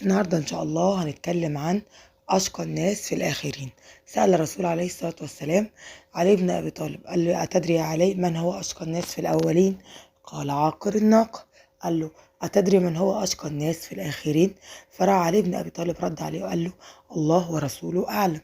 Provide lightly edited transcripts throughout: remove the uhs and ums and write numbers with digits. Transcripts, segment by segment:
النهاردة إن شاء الله هنتكلم عن أشقى الناس في الآخرين. سأل الرسول عليه الصلاة والسلام علي بن أبي طالب، قال له: أتدري يا علي من هو أشقى الناس في الأولين؟ قال: عاقر الناقة. قال له: أتدري من هو أشقى الناس في الآخرين؟ فراح علي بن أبي طالب رد عليه وقال له: الله ورسوله أعلم.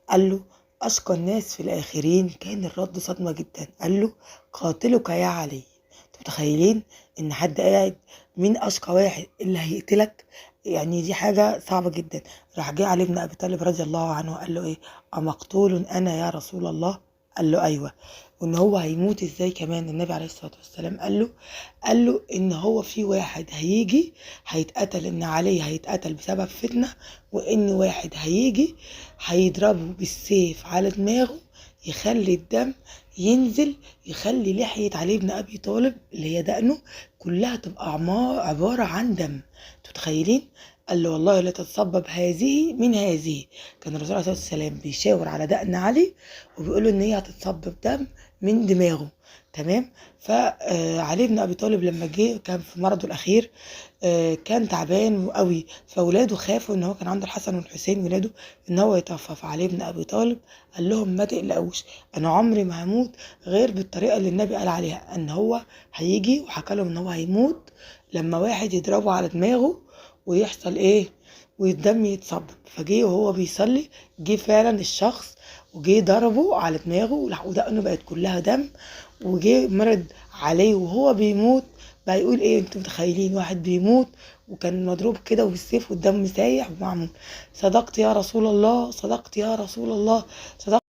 قال له: أشقى الناس في الآخرين. كان الرد صدمة جدا. قال له: قاتلك يا علي. انتوا متخيلين إن حد قاعد مين أشقى واحد اللي هيقتلك؟ يعني دي حاجة صعبة جدا. راح جه علي بن أبي طالب رضي الله عنه قال له إيه: أمقتول أنا يا رسول الله؟ قال له: أيوة. وإن هو هيموت إزاي كمان؟ النبي عليه الصلاة والسلام قال له إن هو في واحد هيجي هيتقتل، إن علي هيتقتل بسبب فتنة، وإن واحد هيجي هيضربه بالسيف على دماغه يخلي الدم ينزل، يخلي لحية علي بن أبي طالب اللي هي دقنه كلها تبقى عبارة عن دم. انتوا متخيلين؟ قال له: والله لا تتسبب هذه من هذه. كان الرسول عليه الصلاة والسلام بيشاور على دقن علي وبيقول له ان هي هتتسبب دم من دماغه. تمام. فعلي بن ابي طالب لما جه كان في مرضه الاخير، كان تعبان قوي، فولاده خافوا ان هو كان عنده الحسن والحسين ولاده ان هو يتوفى. فعلي بن ابي طالب قال لهم: ما تقلقوش، انا عمري ما هموت غير بالطريقه اللي النبي قال عليها ان هو هيجي، وحكى لهم ان هو هيموت لما واحد يضربه على دماغه ويحصل ايه والدم يتصبب. فجه وهو بيصلي جه فعلا الشخص وجه ضربه على دماغه ودقنه بقت كلها دم، وجه مرض عليه وهو بيموت. بقى يقول ايه؟ انتوا متخيلين واحد بيموت وكان مضروب كده وبالسيف والدم سايح ومعمول: صدقت يا رسول الله، صدقت يا رسول الله، صدقت.